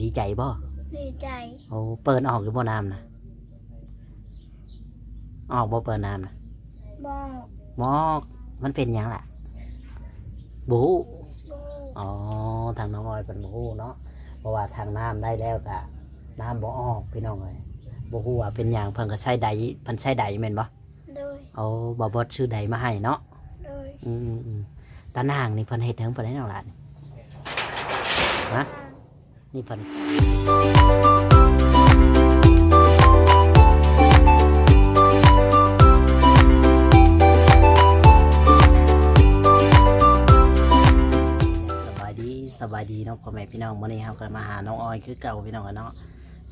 ດີໃຈບໍ່? ດີໃຈ. ໂອ້ ເປີນອອກຢູ່ບໍ່ນ້ຳນະ? ອອກບໍ່ ເປີນນ້ຳນະ? ບໍ່ອອກ. ບໍ່ອອກ. ມັນເປັນຫຍັງລະ? ບໍ່ຮູ້. ບໍ່ຮູ້. ອໍ ທາງນ້ອງອ້ອຍເພິ່ນບໍ່ຮູ້ເນາະ ເພາະວ່າທາງນ້ຳໄດ້ແລ້ວກະນ້ຳບໍ່ອອກ ພີ່ນ້ອງເອີຍ. ບໍ່ຮູ້ວ່າເປັນຫຍັງ ເພິ່ນກໍໃຊ້ໄດ ເພິ່ນໃຊ້ໄດແມ່ນບໍ່? ໂດຍ. ໂອ້ ບ່າວບອດຊື້ໄດມາໃຫ້ເນາະ. ໂດຍ. ອືມໆໆ ຕາໜ່າງນີ້ເພິ່ນເຮັດເຖິງປານໃດນ້ອງຫຼານ? ຮະ? ນີ້ເພິ່ນ ສະບາຍດີ ສະບາຍດີເນາະ ພໍ່ແມ່ພີ່ນ້ອງ. ມື້ນີ້ເຮົາກໍມາຫານ້ອງອ້ອຍຄືເກົ່າ ພີ່ນ້ອງເອີຍເນາະ.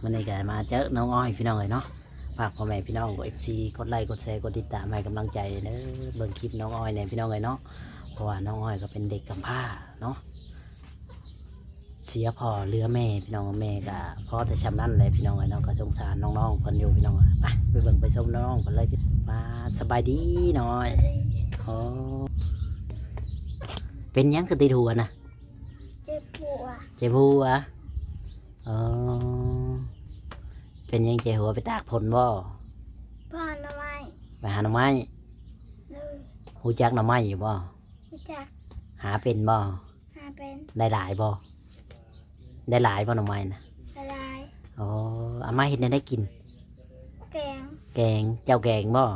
ມື້ນີ້ກໍມາເຈີນ້ອງອ້ອຍ ພີ່ນ້ອງເອີຍເນາະ. ຝາກພໍ່ແມ່ພີ່ນ້ອງ ເອັຟຊີ ກົດໄລ ກົດແຊ ກົດຕິດຕາມໃຫ້ກຳລັງໃຈເດີ ເບິ່ງຄລິບນ້ອງອ້ອຍແດ່ ພີ່ນ້ອງເອີຍເນາະ. ເພາະວ່ານ້ອງອ້ອຍກໍເປັນເດັກກຳພ້າເນາະ ເສຍພໍ່ເຫຼືອແມ່ ພີ່ນ້ອງ. ແມ່ກໍພໍແຕ່ຊ່ຳນັ້ນແຫຼະ ພີ່ນ້ອງເອີຍເນາະ. ກໍສົງສານນ້ອງໆເພິ່ນຢູ່ ພີ່ນ້ອງ. ໄປ ໄປເບິ່ງໄປຊົມນ້ອງເພິ່ນເລີຍ. ມາ ສະບາຍດີນ້ອງອ້ອຍ. ໂອ້ ເປັນຫຍັງຄືຕິດຫົວນະ? ເຈັບຫົວ. ເຈັບຫົວ. ອໍ ເປັນຫຍັງເຈັບຫົວ? ໄປຕາກຝົນບໍ່? ໄປຫາໜໍ່ໄມ້. ໄປຫາໜໍ່ໄມ້. ໂດຍ. ຮູ້ຈັກໜໍ່ໄມ້ຢູ່ບໍ່? ຮູ້ຈັກ. ຫາເປັນບໍ່? ຫາເປັນ. ໄດ້ຫຼາຍບໍ່? ໄດ້ຫຼາຍບໍ່ໜໍ່ໄມ້ນະ? ໄດ້ຫຼາຍ. ອໍ ເອົາມາເຮັດແນວໃດກິນ? ແກງ. ແກງ. ເຈົ້າແກງບໍ່?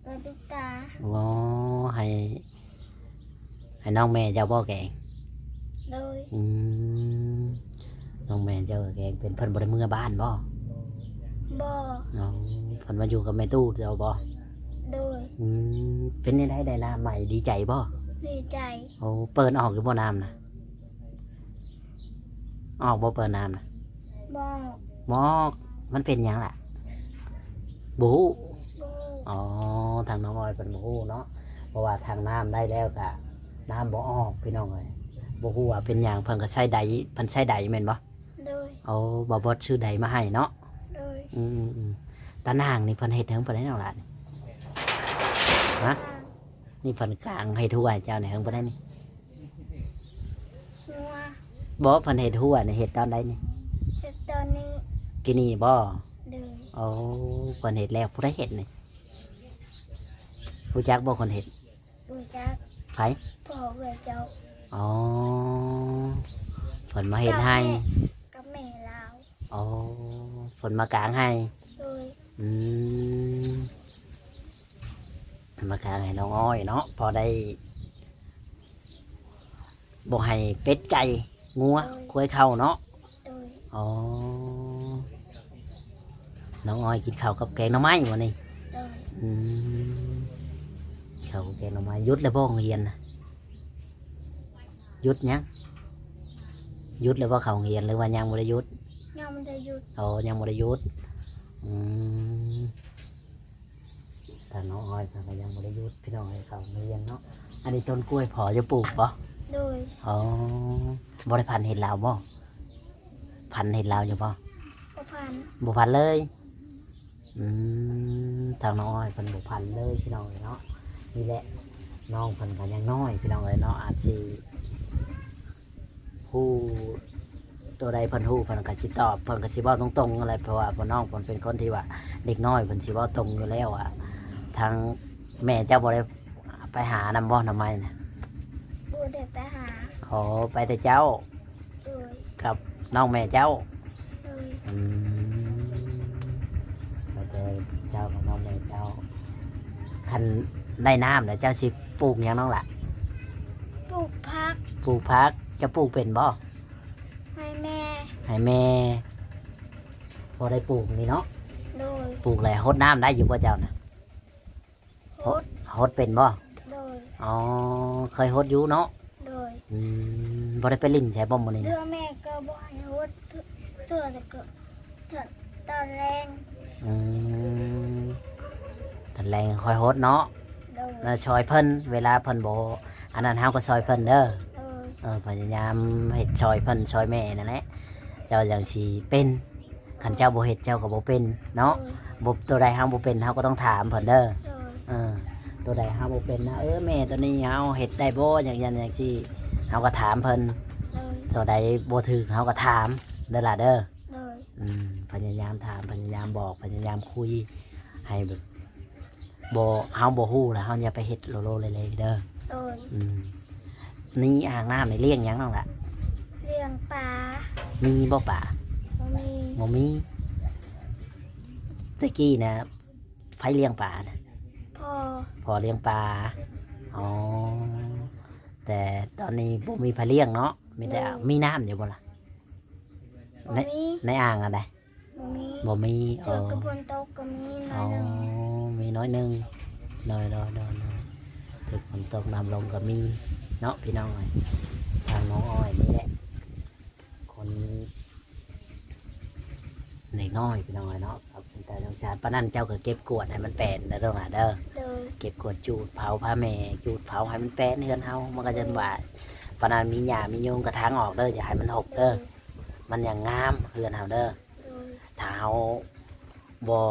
ເອີ ລູກຕາ. ອໍ ໃຫ້ ໃຫ້ນ້ອງແມ່ເຈົ້າບໍ່ແກງ? ໂດຍ. ອືມ ນ້ອງແມ່ເຈົ້າແກງເປັນ. ເພິ່ນບໍ່ໄດ້ເມືອບ້ານບໍ່? ບໍ່. ອໍ ເພິ່ນມາຢູ່ກັບແມ່ຕູ້ເຈົ້າບໍ່? ໂດຍ. ອືມ ເປັນແນວໃດ ໄດ້ນ້ຳໃໝ່ ດີໃຈບໍ່? ດີໃຈ. ໂອ້ ເປີນອອກຢູ່ບໍ່ນ້ຳນະ? ອອກບໍ່ ເປີນນ້ຳນະ? ບໍ່ອອກ. ບໍ່ອອກ. ມັນເປັນຫຍັງລະ? ບໍ່ຮູ້. ບໍ່ຮູ້. ອໍ ທາງນ້ອງອ້ອຍເພິ່ນບໍ່ຮູ້ເນາະ ເພາະວ່າທາງນ້ຳໄດ້ແລ້ວກະນ້ຳບໍ່ອອກ ພີ່ນ້ອງເອີຍ. ບໍ່ຮູ້ວ່າເປັນຫຍັງ ເພິ່ນກໍໃຊ້ໄດ ເພິ່ນໃຊ້ໄດແມ່ນບໍ່? ໂດຍ. ໂອ້ ບ່າວບອດຊື້ໄດມາໃຫ້ເນາະ. ໂດຍ. ອືມໆໆ ຕາໜ່າງນີ້ເພິ່ນເຮັດເຖິງປານໃດນ້ອງຫຼານ? ຮະ? ນີ້ເພິ່ນກາງເຮັດຮົ້ວໃຫ້ເຈົ້ານີ້ເຖິງປານໃດນີ້? ຫົວ. ບໍ່ ເພິ່ນເຮັດຮົ້ວນີ້ ເຮັດຕອນໃດນີ້? ເຮັດຕອນນີ້. ກີ້ນີ້ບໍ່? ໂດຍ. ໂອ້ ເພິ່ນເຮັດແລ້ວ ຜູ້ໃດເຮັດນີ້? ຮູ້ຈັກບໍ່ຄົນເຮັດ? ບໍ່ຈັກ. ໃຜ? ພໍ່ເອື້ອຍເຈົ້າ. ອໍ ເພິ່ນມາເຮັດໃຫ້ ກັບແມ່ລາວ. ອໍ ເພິ່ນມາກາງໃຫ້. ໂດຍ. ອືມ ມາກາງໃຫ້ນ້ອງອ້ອຍເນາະ ພໍໄດ້ບໍ່ໃຫ້ເປັດໄກ່ງົວ ໂດຍ ຄວາຍເຂົ້າເນາະ. ໂດຍ. ອໍ ນ້ອງອ້ອຍກິນເຂົ້າກັບແກງໜໍ່ໄມ້ມື້ນີ້. ໂດຍ. ອືມ ເຂົ້າກັບແກງໜໍ່ໄມ້. ຢຸດແລ້ວບໍ່ໂຮງຮຽນນະ? ຢຸດຍັງ? ຢຸດແລ້ວບໍ່ເຂົ້າໂຮງຮຽນ ຫຼືວ່າຍັງບໍ່ໄດ້ຢຸດ? ຍັງບໍ່ໄດ້ຢຸດ. ອໍ ຍັງບໍ່ໄດ້ຢຸດ. ອືມ ທາງນ້ອງອ້ອຍເພິ່ນກໍຍັງບໍ່ໄດ້ຢຸດ ພີ່ນ້ອງເອີຍ ເຂົ້າໂຮງຮຽນເນາະ. ອັນນີ້ຕົ້ນກ້ວຍພໍ່ເຈົ້າປູກບໍ່? ໂດຍ. ອໍ ບໍ່ໄດ້ຝັນເຫັນລາວບໍ່? ຝັນເຫັນລາວຢູ່ບໍ່? ບໍ່ຝັນ. ບໍ່ຝັນເລີຍ. ອືມ ທາງນ້ອງອ້ອຍເພິ່ນບໍ່ຝັນເລີຍ ພີ່ນ້ອງເອີຍເນາະ. ນີ້ແຫຼະ ນ້ອງເພິ່ນກໍຍັງນ້ອຍ ພີ່ນ້ອງເອີຍເນາະ ອາດຊິຮູ້ ໂຕໃດເພິ່ນຮູ້ເພິ່ນກໍຊິຕອບ ເພິ່ນກໍຊິເວົ້າຕົງໆນັ້ນແຫຼະ ເພາະວ່າພໍ່ນ້ອງເພິ່ນເປັນຄົນທີ່ວ່າ ເດັກນ້ອຍເພິ່ນຊິເວົ້າຕົງຢູ່ແລ້ວ. ອາ ທາງແມ່ເຈົ້າບໍ່ໄດ້ໄປຫານຳບໍ່ ໜໍ່ໄມ້ນະ? ບໍ່ໄດ້ໄປຫາ. ອໍ ໄປແຕ່ເຈົ້າ? ໂດຍ. ກັບນ້ອງແມ່ເຈົ້າ? ໂດຍ. ອືມ ໄປແຕ່ເຈົ້າກັບນ້ອງແມ່ເຈົ້າ. ຄັນໄດ້ນ້ຳແລ້ວ ເຈົ້າຊິປູກຫຍັງນ້ອງລະ? ປູກຜັກ. ປູກຜັກ. ເຈົ້າປູກເປັນບໍ່? ໃຫ້ແມ່. ໃຫ້ແມ່. ພໍໄດ້ປູກນີ້ເນາະ? ໂດຍ. ປູກແລ້ວຫົດນ້ຳໄດ້ຢູ່ບໍ່ເຈົ້ານະ? ຫົດ. ຫົດເປັນບໍ່? ໂດຍ. ອໍ ເຄີຍຫົດຢູ່ເນາະ? ໂດຍ. ອືມ ບໍ່ໄດ້ໄປຫຼິ້ນໃສບໍ່ມື້ນີ້ນະ? ເທື່ອແມ່ກໍບໍ່ໃຫ້ຫົດ ເທື່ອ ເທື່ອແຕ່ກໍ ຕອນແລງ. ອືມ ຕອນແລງຄ່ອຍຫົດເນາະ? ໂດຍ. ແລ້ວຊ່ອຍເພິ່ນ ເວລາເພິ່ນບໍ່ອັນນັ້ນ ເຮົາກໍຊ່ອຍເພິ່ນເດີ. ໂດຍ. ເອີ ພະຍາຍາມເຮັດຊ່ອຍເພິ່ນ ຊ່ອຍແມ່ນັ້ນແຫຼະ ເຈົ້າຈັ່ງຊິເປັນ. ຄັນເຈົ້າບໍ່ເຮັດເຈົ້າກໍບໍ່ເປັນເນາະ. ໂດຍ. ບໍ່ ໂຕໃດເຮົາບໍ່ເປັນເຮົາກໍຕ້ອງຖາມເພິ່ນເດີ. ໂດຍ. ເອີ ໂຕໃດເຮົາບໍ່ເປັນນະ ເອີ ແມ່ ໂຕນີ້ເຮົາເຮັດໄດ້ບໍ່ ຫຍັງ ຫຍັງ ຫຍັງຊີ້ ເຮົາກໍຖາມເພິ່ນ. ໂດຍ. ເອີ ຕົວໃດບໍ່ຖືກເຮົາກໍຖາມເດີຫຼ້າເດີ. ໂດຍ. ອືມ ພະຍາຍາມຖາມ ພະຍາຍາມບອກ ພະຍາຍາມຄຸຍໃຫ້ແບບ ບໍ່ ເຮົາບໍ່ຮູ້ລະ ເຮົາຢ່າໄປເຮັດໂລໂລເລເລເດີ. ໂດຍ. ອືມ ນີ້ອ່າງນ້ຳນີ້ລ້ຽງຫຍັງນ້ອງລະ? ລ້ຽງປາ. ມີບໍ່ປາ? ບໍ່ມີ. ບໍ່ມີ. ແຕ່ກີ້ນະ ໃຜລ້ຽງປານະ? ພໍ່. ພໍ່ລ້ຽງປາ. ອໍ ແຕ່ຕອນນີ້ບໍ່ມີໃຜລ້ຽງເນາະ ມີແຕ່ ໂດຍ ມີນ້ຳຢູ່ບໍ່ລະ? ບໍ່ມີ. ໃນ ໃນອ່າງອັນໃດ? ບໍ່ມີ. ບໍ່ມີ. ເທື່ອກໍ ອໍ ຝົນຕົກກໍມີໜ້ອຍໜຶ່ງ. ອໍ ມີໜ້ອຍໜຶ່ງ. ໂດຍ ໂດຍ ໂດຍ ໂດຍ. ຖືກຝົນຕົກນ້ຳລົງກໍມີເນາະ ພີ່ນ້ອງເອີຍ. ທາງນ້ອງອ້ອຍນີ້ແຫຼະ ຄົນ ເດັກນ້ອຍພີ່ນ້ອງເອີຍເນາະ ເປັນຕາສົງສານ. ປານນັ້ນເຈົ້າກໍເກັບກວາດໃຫ້ມັນແປນເດີ ເດີຫຼ້າເດີ. ໂດຍ. ເກັບກວາດຈູດເຜົາພາແມ່ ຈູດເຜົາໃຫ້ມັນແປນເຮືອນເຮົາ ມັນກໍຈະວ່າ ປານນັ້ນມີຫຍ້າມີຍຸງກໍທາງອອກເດີ ຢ່າໃຫ້ມັນຮົກເດີ. ໂດຍ. ມັນຍັງງາມເຮືອນເຮົາເດີ. ໂດຍ. ຖ້າເຮົາບໍ່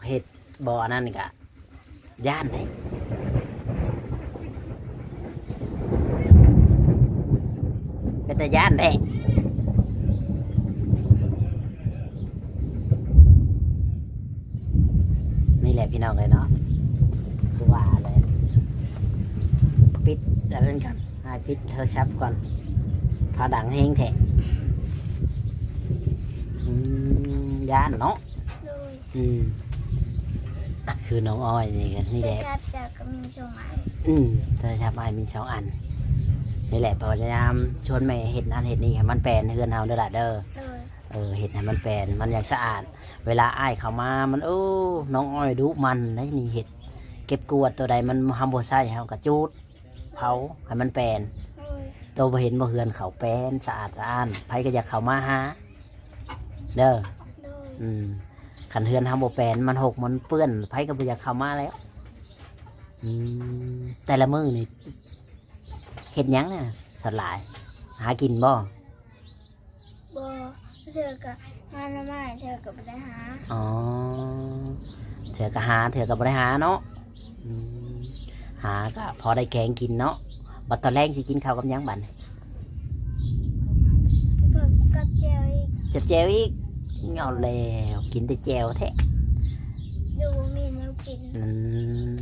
ເຮັດ ບໍ່ອັນນັ້ນນີ້ກະ ຢ້ານເດ້ ເປັນຕາຢ້ານແທ້. ນີ້ແຫຼະພີ່ນ້ອງເອີຍເນາະ ຄືວ່າແຫຼະ ປິດອັນນັ້ນກ່ອນ ອ້າຍປິດໂທລະສັບກ່ອນ ພາດັງແຮງແທ້. ອືມ ຢ້ານເນາະ. ໂດຍ. ອືມ ຄືນ້ອງອ້ອຍນີ້ກໍນີ້ແຫຼະ ໂທລະສັບເຈົ້າກໍມີສອງອັນ. ອືມ ໂທລະສັບອ້າຍມີສອງອັນ. ນີ້ແຫຼະ ພະຍາຍາມຊວນແມ່ເຮັດນັ້ນເຮັດນີ້ໃຫ້ມັນແປນເຮືອນເຮົາເດີຫຼ້າເດີ. ໂດຍ. ເອີ ເຮັດໃຫ້ມັນແປນ ມັນຢາກສະອາດ. ເວລາອ້າຍເຂົ້າມາ ມັນ ໂອ້ ນ້ອງອ້ອຍດຸມັນໄດ໋ນີ້ ເຮັດ ເກັບກວາດ ຕົວໃດມັນ ເຮົາບໍ່ໃຊ້ ເຮົາກໍຈູດ ເຜົາໃຫ້ມັນແປນ. ໂດຍ. ໂຕບໍ່ເຫັນບໍ່ ເຮືອນເຂົາແປນ ສະອາດສະອ້ານ ໃຜກໍຢາກເຂົ້າມາຫາເດີ. ໂດຍ. ອືມ ຄັນເຮືອນເຮົາບໍ່ແປນ ມັນຮົກມັນເປື້ອນ ໃຜກໍບໍ່ຢາກເຂົ້າມາແລ້ວ. ອືມ ແຕ່ລະມື້ນີ້ເຮັດຫຍັງນະ ສ່ວນຫຼາຍ ຫາກິນບໍ່? ບໍ່ ເທື່ອກໍຫາໜໍ່ໄມ້ ເທື່ອກໍບໍ່ໄດ້ຫາ. ອໍ ເທື່ອກໍຫາ ເທື່ອກໍບໍ່ໄດ້ຫາເນາະ. ອືມ ຫາກໍພໍໄດ້ແກງກິນເນາະ. ບັດຕອນແລງຊິກິນເຂົ້າກັບຫຍັງບັດນີ້? ກັບ ກັບແຈ່ວອີກ. ກັບແຈ່ວອີກ? ເອົາແລ້ວ ກິນແຕ່ແຈ່ວແທ້ ຢູ່ບໍ່ມີແນວກິນ. ອືມ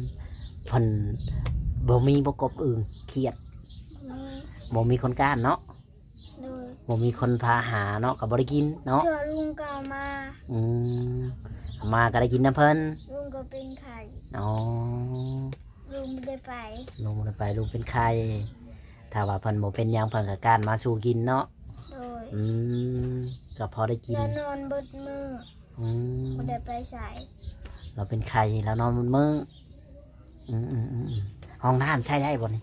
ເພິ່ນບໍ່ມີບໍ່ ກົບອຶ່ງ ຂຽດ? ບໍ່ມີ. ບໍ່ມີຄົນກ້ານເນາະ. ໂດຍ. ບໍ່ມີຄົນພາຫາເນາະ ກໍບໍ່ໄດ້ກິນເນາະ. ເທື່ອລຸງກໍເອົາມາ. ອືມ ເອົາມາກໍໄດ້ກິນນຳເພິ່ນ. ລຸງກໍເປັນໄຂ້. ອໍ ລຸງບໍ່ໄດ້ໄປ. ລຸງບໍ່ໄດ້ໄປ ລຸງເປັນໄຂ້. ຖ້າວ່າເພິ່ນບໍ່ເປັນຫຍັງ ເພິ່ນກໍກ້ານມາສູ່ກິນເນາະ. ໂດຍ. ອືມ ກໍພໍໄດ້ກິນ. ລາວນອນເບິດມື້. ອືມ ບໍ່ໄດ້ໄປໃສ. ລາວເປັນໄຂ້ ລາວນອນເບິດມື້. ອືມໆໆໆ ຫ້ອງນ້ຳໃຊ້ໄດ້ບໍ່ນີ້?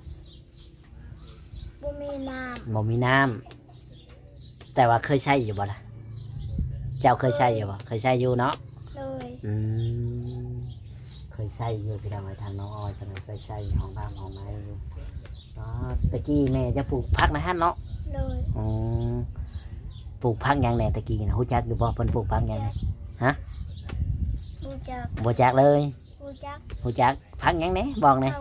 ບໍ່ມີນ້ຳ. ບໍ່ມີນ້ຳ ແຕ່ວ່າເຄີຍໃຊ້ຢູ່ບໍ່ລະ? ເຈົ້າເຄີຍໃຊ້ຢູ່ບໍ່? ເຄີຍໃຊ້ຢູ່ເນາະ. ໂດຍ. ອືມ ເຄີຍໃຊ້ຢູ່ພີ່ນ້ອງເອີຍ ທາງນ້ອງອ້ອຍເພິ່ນເຄີຍໃຊ້ຫ້ອງນ້ຳຫ້ອງໃນຢູ່. ອໍ ແຕ່ກີ້ແມ່ຈະປູກຜັກໃນຫັ້ນເນາະ? ໂດຍ. ອືມ ປູກຜັກຫຍັງແດ່ແຕ່ກີ້ນະ? ຮູ້ຈັກຢູ່ບໍ່ ເພິ່ນປູກຜັກຫຍັງແດ່? ຮະ? ບໍ່ຈັກ. ບໍ່ຈັກເລີຍ? ຮູ້ຈັກ. ຮູ້ຈັກ. ຜັກຫຍັງແດ່? ບອກແດ່. ຜັກ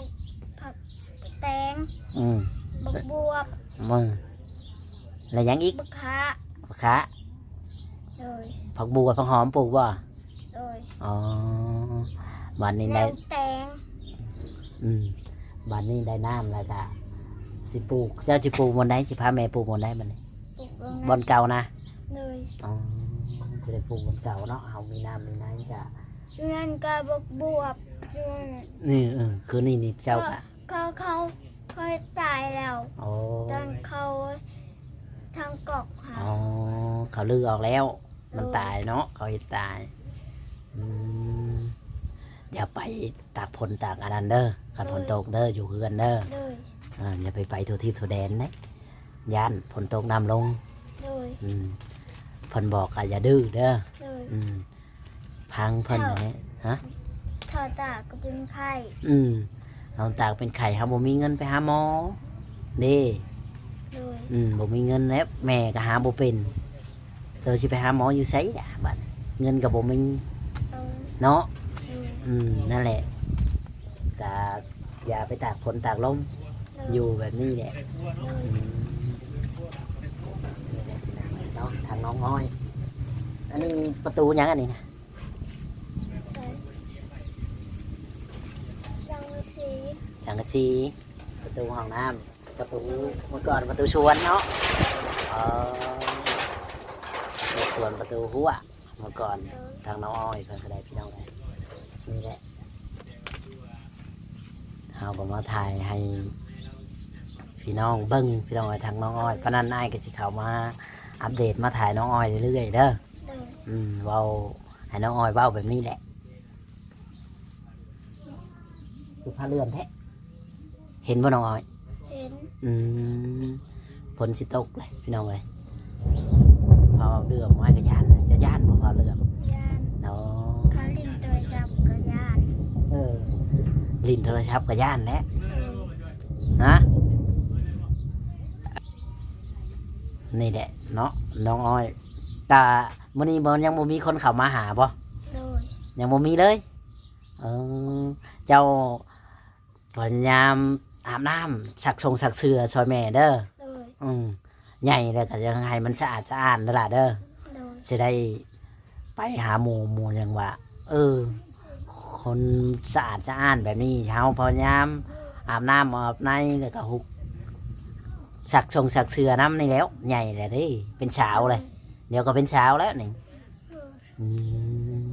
ຜັກແຕງ. ອືມ. ບັກບວບ. ເອີ ແລ້ວຫຍັງອີກ? ບັກຂາ. ບັກຂາ. ໂດຍ. ຜັກບົວ ຜັກຫອມປູກບໍ່? ໂດຍ. ອໍ ບາດນີ້ໄດ້ ແຕງ. ອືມ ບາດນີ້ໄດ້ນ້ຳແລ້ວກະຊິປູກ. ເຈົ້າຊິປູກບ່ອນໃດ? ຊິພາແມ່ປູກບ່ອນໃດບາດນີ້? ປູກບ່ອນເກົ່ານະ? ໂດຍ. ອໍ ຊິໄດ້ປູກບ່ອນເກົ່າເນາະ ເຮົາມີນ້ຳມີໃນກະ ຢູ່ນັ້ນກໍບັກບວບ ຢູ່ນັ້ນ. ນີ້ ເອີ ຄືນີ້ນີ້ເຈົ້າກະ ເຂົາ ເຂົາ ເຂົາເຮັດຕາຍແລ້ວ. ໂອ້ ຕອນເຂົາທາງກອກຫາ. ອໍ ເຂົາຮື້ອອກແລ້ວ ມັນຕາຍເນາະ ເຂົາເຮັດຕາຍ. ອືມ ຢ່າໄປຕາກຝົນຕາກອັນນັ້ນເດີ ຄັນຝົນຕົກເດີ ຢູ່ເຮືອນເດີ. ໂດຍ. ອ່າ ຢ່າໄປ ໄປທົ່ວທິດທົ່ວແດນເດ້ ຢ້ານຝົນຕົກນ້ຳລົງ. ໂດຍ. ອືມ ເພິ່ນບອກກໍຢ່າດື້ເດີ. ໂດຍ. ອືມ ພັງເພິ່ນ ເຖົ້າ ແຫຼະ. ຮະ? ເຖົ້າຕາກໍເປັນໄຂ້. ອືມ ເຮົາຕາເປັນໄຂ້ ເຮົາບໍ່ມີເງິນໄປຫາໝໍເດ້. ໂດຍ. ອືມ ບໍ່ມີເງິນແລ້ວ ແມ່ກໍຫາບໍ່ເປັນ ໂຕຊິໄປຫາໝໍຢູ່ໃສລະບັດ ເງິນກໍບໍ່ມີ. ໂດຍ. ເນາະ. ໂດຍ. ອືມ ນັ້ນແຫຼະ ກໍຢ່າໄປຕາກຝົນຕາກລົມ. ໂດຍ. ຢູ່ແບບນີ້ແຫຼະ. ໂດຍ. ອືມ ນ້ອງອ້ອຍ ອັນນີ້ປະຕູຫຍັງອັນນີ້ນະ? ສັງກະສີ ສັງກະສີ ປະຕູຫ້ອງນ້ຳ ປະຕູ ເມື່ອກ່ອນປະຕູສວນເນາະ. ເອີ ປະຕູສວນ ປະຕູຮົ້ວ ເມື່ອກ່ອນ. ໂດຍ ທາງນ້ອງອ້ອຍເພິ່ນກໍໄດ້ ພີ່ນ້ອງເອີຍ ນີ້ແຫຼະ ເຮົາກໍມາຖ່າຍໃຫ້ພີ່ນ້ອງເບິ່ງ ພີ່ນ້ອງເອີຍ ທາງນ້ອງອ້ອຍ. ປານນັ້ນອ້າຍກໍຊິເຂົ້າມາອັບເດດ ມາຖ່າຍນ້ອງອ້ອຍເລື້ອຍໆເດີ. ໂດຍ ອືມ ເວົ້າໃຫ້ນ້ອງອ້ອຍເວົ້າແບບນີ້ແຫຼະ. ຄືຟ້າເຫຼື້ອມແທ້ ເຫັນບໍ່ນ້ອງອ້ອຍ? ເຫັນ. ອືມ ຝົນຊິຕົກເລີຍພີ່ນ້ອງເອີຍ ຟ້າເຫຼື້ອມ. ອ້າຍກໍຢ້ານ ຈະຢ້ານບໍ່ຟ້າເຫຼື້ອມ? ຢ້ານ. ໂອ້ ຄັນຫຼິ້ນໂທລະສັບກໍຢ້ານ. ເອີ ຫຼິ້ນໂທລະສັບກໍຢ້ານແຫຼະ. ເອີ ຮະ ນີ້ແຫຼະເນາະນ້ອງອ້ອຍ. ກະມື້ນີ້ບໍ່ ຍັງບໍ່ມີຄົນເຂົ້າມາຫາບໍ່? ໂດຍ ຍັງບໍ່ມີເລີຍ. ເອີ ເຈົ້າພະຍາຍາມອາບນ້ຳ ຊັກຊົງຊັກເສື້ອຊ່ອຍແມ່ເດີ. ໂດຍ ອືມ ໃຫຍ່ແລ້ວກໍຍັງໃຫ້ມັນສະອາດສະອ້ານເດີຫຼ້າເດີ. ໂດຍ ຊິໄດ້ໄປຫາໝູ່ ໝູ່ຍັງວ່າ ເອີ ຄົນສະອາດສະອ້ານແບບນີ້ ເຮົາພະຍາຍາມອາບນ້ຳອາບໃນ ແລ້ວກໍຮຸກ ຊັກຊົງຊັກເສື້ອນຳນີ້ແຫຼ້ວ. ໃຫຍ່ແລ້ວເດ້ ເປັນສາວແລ້ວ ດຽວກໍເປັນສາວແລ້ວນີ້. ອືມ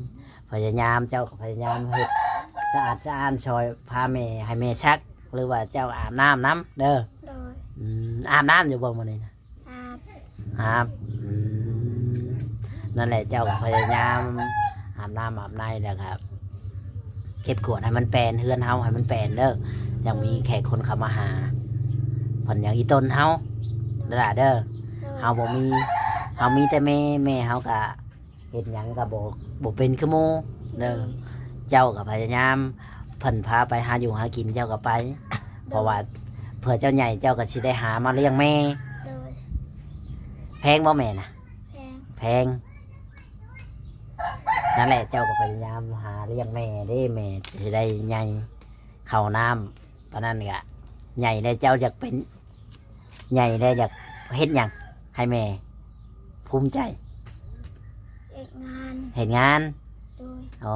ພະຍາຍາມ ເຈົ້າກໍພະຍາຍາມເຮັດສະອາດສະອ້ານຊ່ອຍພາແມ່ ໃຫ້ແມ່ຊັກ ຫຼືວ່າເຈົ້າອາບນ້ຳນຳເດີ. ໂດຍ ອືມ ອາບນ້ຳຢູ່ບໍ່ມື້ນີ້ນະ? ອາບ. ອາບ. ອືມ ນັ້ນແຫຼະ ເຈົ້າກໍພະຍາຍາມອາບນ້ຳອາບໃນ ແລ້ວກໍເກັບກວາດໃຫ້ມັນແປນ ເຮືອນເຮົາໃຫ້ມັນແປນເດີ. ຍັງມີແຂກຄົນເຂົ້າມາຫາ ເພິ່ນຍັງອີ່ຕົນເຮົາເດີຫຼ້າເດີ. ໂດຍ ເຮົາບໍ່ມີ ເຮົາມີແຕ່ແມ່ ແມ່ເຮົາກໍ ເຮັດຫຍັງກໍບໍ່ ບໍ່ເປັນຄືໝູ່ເດີ. ໂດຍ ເຈົ້າກໍພະຍາຍາມ ເພິ່ນພາໄປຫາຢູ່ຫາກິນ ເຈົ້າກໍໄປ. ໂດຍ ເພາະວ່າເພື່ອເຈົ້າໃຫຍ່ ເຈົ້າກໍຊິໄດ້ຫາມາລ້ຽງແມ່. ໂດຍ ແພງບໍ່ແມ່ນະ? ແພງ. ແພງ. ນັ້ນແຫຼະ ເຈົ້າກໍພະຍາຍາມຫາລ້ຽງແມ່ເດ້ ແມ່ຊິໄດ້ໃຫຍ່ ເຂົ້ານ້ຳ ປານນັ້ນກະໃຫຍ່ແລ້ວ ເຈົ້າຢາກເປັນ ໃຫຍ່ແລ້ວຢາກເຮັດຫຍັງໃຫ້ແມ່ພູມໃຈ? ເຮັດງານ. ເຮັດງານ. ໂດຍ. ອໍ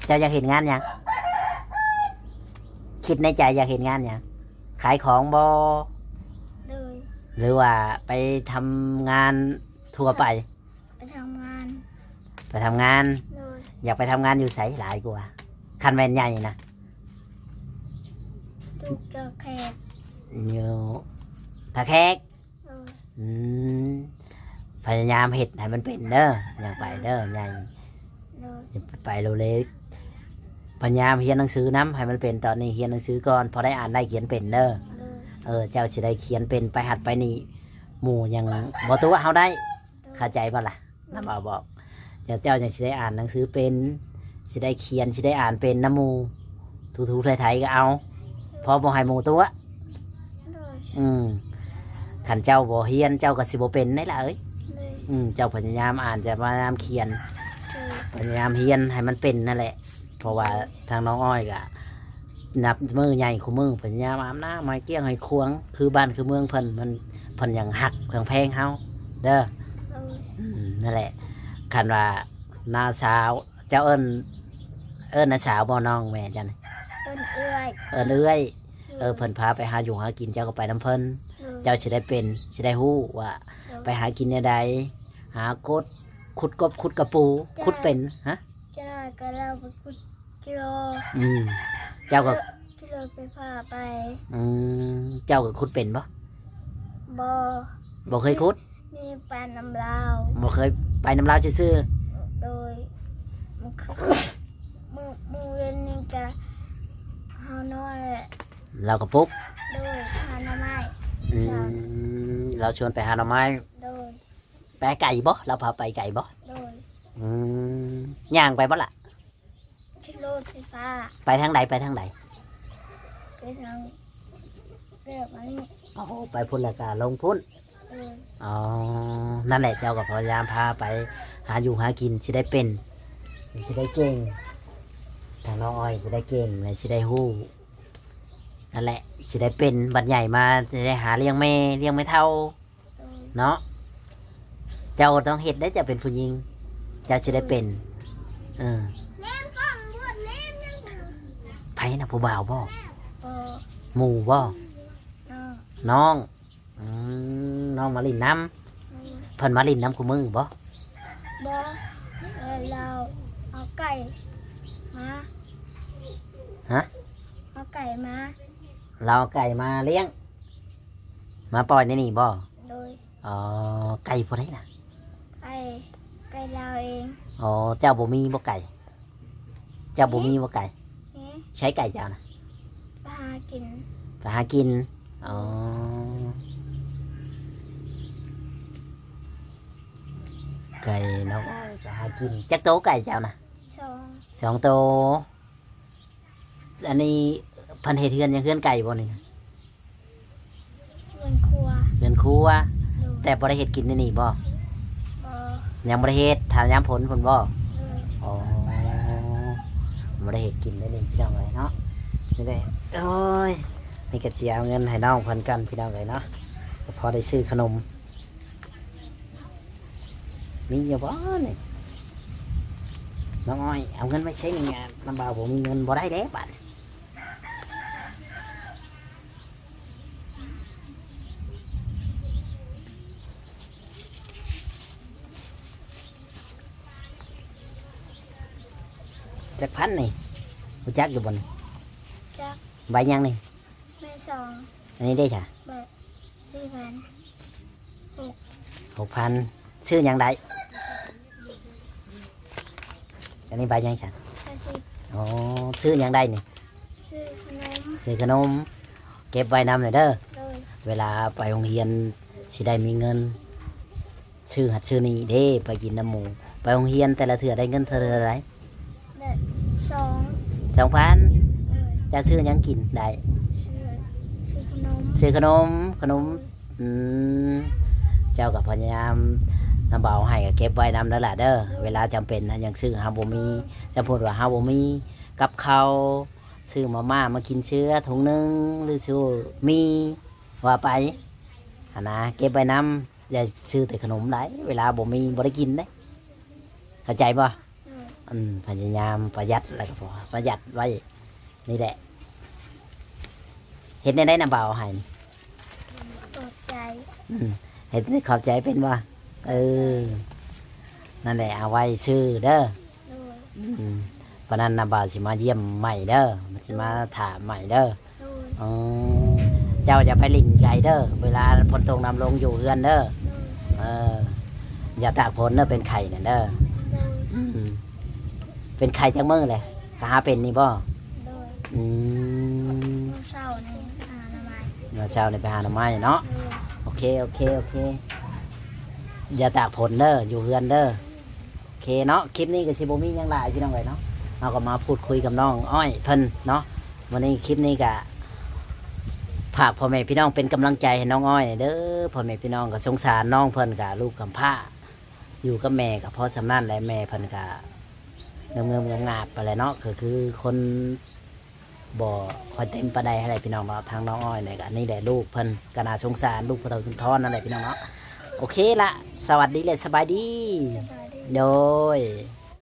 ເຈົ້າຢາກເຮັດງານຫຍັງ? ຄິດໃນໃຈຢາກເຮັດງານຫຍັງ? ຂາຍຂອງບໍ່? ໂດຍ. ຫຼືວ່າໄປທຳງານທົ່ວໄປ? ໄປທຳງານ. ໄປທຳງານ. ໂດຍ. ຢາກໄປທຳງານຢູ່ໃສຫຼາຍກວ່າ ຄັນແມ່ນໃຫຍ່ນະ? ຢູ່ທ່າແຂກ. ຢູ່ທ່າແຂກ. ໂດຍ. ອືມ ພະຍາຍາມເຮັດໃຫ້ມັນເປັນເດີ ຍັງໄປເດີ ໃຫຍ່. ໂດຍ. ໄປໂລເລ ພະຍາຍາມຮຽນໜັງສືນຳໃຫ້ມັນເປັນ. ຕອນນີ້ຮຽນໜັງສືກ່ອນ ພໍໄດ້ອ່ານໄດ້ຂຽນເປັນເດີ. ໂດຍ. ເອີ ເຈົ້າຊິໄດ້ຂຽນເປັນ ໄປຫັ້ນໄປນີ້ ໝູ່ຍັງບໍ່ຕົວະເຮົາໄດ້. ໂດຍ. ເຂົ້າໃຈບໍ່ລະ? ນ້ຳເອົາບອກ ເຈົ້າ ເຈົ້າຈັ່ງຊິໄດ້ອ່ານໜັງສືເປັນ ຊິໄດ້ຂຽນ ຊິໄດ້ອ່ານເປັນນຳໝູ່ ຖູໆໄຖໆກໍເອົາ ພໍບໍ່ໃຫ້ໝູ່ຕົວະ. ໂດຍ. ອືມ ຄັນເຈົ້າບໍ່ຮຽນ ເຈົ້າກໍຊິບໍ່ເປັນໄດ໋ລະເອີຍ. ໂດຍ. ອືມ ເຈົ້າພະຍາຍາມອ່ານ ເຈົ້າພະຍາຍາມຂຽນ. ໂດຍ. ພະຍາຍາມຮຽນໃຫ້ມັນເປັນນັ້ນແຫຼະ ເພາະວ່າ ໂດຍ ທາງນ້ອງອ້ອຍກໍ ນັບມື້ໃຫຍ່ຄູ່ມື້ ພະຍາຍາມອາບນ້ຳໃຫ້ກ້ຽງໃຫ້ຂວາງ ຄືບ້ານຄືເມືອງເພິ່ນ ມັນ ເພິ່ນຍັງຮັກຍັງແພງເຮົາເດີ. ໂດຍ. ອືມ ນັ້ນແຫຼະ ຄັນວ່ານ້າສາວ ເຈົ້າເອີ້ນ ເອີ້ນນ້າສາວບໍ່ນ້ອງແມ່ເຈົ້ານະ? ເອີ້ນເອື້ອຍ. ເອີ້ນເອື້ອຍ. ໂດຍ. ເອີ ເພິ່ນພາໄປຫາຢູ່ຫາກິນ ເຈົ້າກໍໄປນຳເພິ່ນ. ໂດຍ. ເຈົ້າຊິໄດ້ເປັນ ຊິໄດ້ຮູ້ວ່າ ໂດຍ ໄປຫາກິນແນວໃດ ຫາກົດ ຂຸດກົບ ຂຸດກະປູ ເຈົ້າ ຂຸດເປັນ ຮະ? ເຈົ້າກໍລາວໄປຂຸດ ກິໂລ. ອືມ ເຈົ້າກໍ ກິໂລໄຟຟ້າໄປ. ອືມ ເຈົ້າກໍຂຸດເປັນບໍ່? ບໍ່. ບໍ່ເຄີຍຂຸດ? ມີໄປນຳລາວ. ບໍ່ເຄີຍໄປນຳລາວຊື່ໆ. ໂດຍ. ມື້ຄື ມື້ ມື້ເວັນນີ້ກະເຮົານອນແຫຼະ ລາວກໍປຸກ. ໂດຍ. ຫາໜໍ່ໄມ້. ອືມ ລາວຊວນໄປຫາໜໍ່ໄມ້. ໂດຍ. ໄປໄກບໍ່? ລາວພາໄປໄກບໍ່? ໂດຍ. ອືມ ຍ່າງໄປບໍ່ລະ? ຂີ່ລົດໄຟຟ້າ. ໄປທາງໃດ ໄປທາງໃດ? ໄປທາງເລືອກອັນນີ້. ໂອ້ ໄປພຸ້ນແລ້ວກະລົງພຸ້ນ. ເອີ. ອໍ ນັ້ນແຫຼະ ເຈົ້າກໍພະຍາຍາມພາໄປຫາຢູ່ຫາກິນ ຊິໄດ້ເປັນ ຊິໄດ້ເກັ່ງ ທາງນ້ອງອ້ອຍຊິໄດ້ເກັ່ງ ແລະ ຊິໄດ້ຮູ້ ນັ້ນແຫຼະ ຊິໄດ້ເປັນ ບັດໃຫຍ່ມາຊິໄດ້ຫາລ້ຽງແມ່ ລ້ຽງແມ່ເຖົ້າ. ເນາະ. ເຈົ້າຕ້ອງເຮັດໄດ້ ເຈົ້າເປັນຜູ້ຍິງ ເຈົ້າຊິໄດ້ເປັນ. ເອີ ໃຜນະ ຜູ້ບ່າວບໍ່? ໝູ່ບໍ່? ນ້ອງ. ອືມ ນ້ອງມາຫຼິ້ນນຳ. ເພິ່ນມາຫຼິ້ນນຳຄູ່ມື້ບໍ່? ບໍ່ ເອີ ລາວເອົາໄກ່ມາ. ຮະ? ເອົາໄກ່ມາ. ລາວເອົາໄກ່ມາລ້ຽງ ມາປ່ອຍໃນນີ້ບໍ່? ໂດຍ. ອໍ ໄກ່ຜູ້ໃດນະ? ໄກ່ ໄກ່ລາວເອງ. ອໍ ເຈົ້າບໍ່ມີບໍ່ໄກ່? ເຈົ້າບໍ່ມີບໍ່ໄກ່? ມີ. ໃສໄກ່ເຈົ້ານະ? ໄປຫາກິນ. ໄປຫາກິນ. ອໍ ໄກ່ນ້ອງອ້ອຍໄປຫາກິນ. ຈັກໂຕໄກ່ເຈົ້ານະ? ສອງ. ສອງໂຕ. ອັນນີ້ເພິ່ນເຮັດເຮືອນຫຍັງ? ເຮືອນໄກ່ບໍ່ນີ້? ເຮືອນຄົວ. ເຮືອນຄົວ. ໂດຍ. ແຕ່ບໍ່ໄດ້ເຮັດກິນໃນນີ້ບໍ່? ບໍ່. ຍັງບໍ່ໄດ້ເຮັດ ຖ້າຍາມຝົນພຸ້ນບໍ່? ໂດຍ. ອໍ ບໍ່ໄດ້ເຮັດກິນໃນນີ້ພີ່ນ້ອງເອີຍເນາະ. ນີ້ແຫຼະ ໂອ້ຍ ນີ້ກໍຊິເອົາເງິນໃຫ້ນ້ອງເພິ່ນກ່ອນພີ່ນ້ອງເອີຍເນາະ ກໍພໍໄດ້ຊື້ຂະໜົມ. ມີຢູ່ບໍ່ນີ້? ນ້ອງອ້ອຍ ເອົາເງິນໄວ້ໃຊ້ໜີ້ ນ້ຳບ່າວບໍ່ມີເງິນ ບໍ່ໄດ້ເດ້ບາດນີ້. ຈັກພັນນີ້? ຮູ້ຈັກຢູ່ບໍ່ນີ້? ຈັກ. ໃບຫຍັງນີ້? ໃບສອງ. ອັນນີ້ເດ້ຊະ? ໃບສີ່ພັນ. ຫົກ ຫົກພັນ. ຊື້ຫຍັງໄດ້? ອັນນີ້ໃບຫຍັງຊະ? ຫ້າສິບ. ອໍ ຊື້ຫຍັງໄດ້ນີ້? ຊື້ຂະໜົມ. ຊື້ຂະໜົມ ເກັບໄວ້ນຳແດ່ເດີ. ໂດຍ. ເວລາໄປໂຮງຮຽນຊິໄດ້ມີເງິນ ຊື້ຫັ້ນຊື້ນີ້ເດ້ ໄປກິນນຳໝູ່. ໄປໂຮງຮຽນແຕ່ລະເທື່ອໄດ້ເງິນເທົ່າໃດ? ແບບ ສອງ ສອງພັນ. ໂດຍ. ເຈົ້າຊື້ຫຍັງກິນໄດ້? ຊື້ ຊື້ຂະໜົມ. ຊື້ຂະໜົມ ຂະໜົມ. ໂດຍ. ອືມ ເຈົ້າກໍພະຍາຍາມ ນ້ຳບ່າວໃຫ້ກໍເກັບໄວ້ນຳເດີຫຼະເດີ. ໂດຍ. ເວລາຈຳເປັນຫຍັງຊື້ ເຮົາບໍ່ມີ ໂດຍ ສຳມຸດວ່າເຮົາບໍ່ມີກັບເຂົ້າ ຊື້ມາມ່າມາກິນເຊື່ອຖົງໜຶ່ງ ຫຼື ຊື້ໝີ່ ວ່າໄປຫັ້ນນະ ເກັບໄວ້ນຳ. ຢ່າຊື້ແຕ່ຂະໜົມຫຼາຍ ເວລາບໍ່ມີບໍ່ໄດ້ກິນເດ້ ເຂົ້າໃຈບໍ່? ອືມ ອືມ ພະຍາຍາມປະຢັດແລ້ວກໍພໍ ປະຢັດໄວ້ນີ້ແຫຼະ. ເຮັດແນວໃດນຳບ່າວເອົາໃຫ້ນີ້? ຂອບໃຈ. ອືມ ເຮັດຂອບໃຈເປັນບໍ່? ເອີ ນັ້ນແຫຼະ ເອົາໄວ້ຊື້ເດີ. ໂດຍ. ອືມ ປານນັ້ນນຳບ່າວຊິມາຢ້ຽມໃໝ່ເດີ ຊິມາຖາມໃໝ່ເດີ. ໂດຍ. ອໍ ເຈົ້າຢ່າໄປຫຼິ້ນໄກເດີ ເວລາຝົນຕົກນ້ຳລົງຢູ່ເຮືອນເດີ. ໂດຍ. ເອີ ຢ່າຕາກຝົນເດີ ເປັນໄຂ້ນັ້ນເດີ. ໂດຍ. ອືມ ເປັນໄຂ້ຈັກມື້ແຫຼະ? ກະຫາເປັນນີ້ບໍ່? ໂດຍ. ອືມ ມື້ເຊົ້ານີ້ໄປຫາໜໍ່ໄມ້. ມື້ເຊົ້ານີ້ໄປຫາໜໍ່ໄມ້ເນາະ. ໂດຍ. ໂອເຄ ໂອເຄ ໂອເຄ ຢ່າຕາກຝົນເດີ ຢູ່ເຮືອນເດີ. ໂອເຄເນາະ ຄລິບນີ້ກໍຊິບໍ່ມີຫຍັງຫຼາຍພີ່ນ້ອງເອີຍເນາະ ເຮົາກໍມາພູດຄຸຍກັບນ້ອງອ້ອຍເພິ່ນເນາະ. ມື້ນີ້ຄລິບນີ້ກໍຝາກພໍ່ແມ່ພີ່ນ້ອງເປັນກຳລັງໃຈໃຫ້ນ້ອງອ້ອຍແດ່ເດີ. ພໍ່ແມ່ພີ່ນ້ອງກໍສົງສານນ້ອງເພິ່ນ ກໍລູກກຳພ້າ ຢູ່ກັບແມ່ກໍພໍສ່ຳນັ້ນແຫຼະ ແມ່ເພິ່ນກໍເງີບໆງາບໆໄປແຫຼະເນາະ ກໍຄືຄົນ ບໍ່ຄ່ອຍເຕັມປານໃດຫັ້ນແຫຼະພີ່ນ້ອງເນາະ. ທາງນ້ອງອ້ອຍນີ້ກໍນີ້ແຫຼະ ລູກເພິ່ນກໍໜ້າສົງສານ ລູກພໍ່ເຖົ້າສຸນທອນນັ້ນແຫຼະພີ່ນ້ອງເນາະ. ໂອເຄລະ ສະຫວັດດີ ແລະ ສະບາຍດີ. ສະບາຍດີ. ໂດຍ.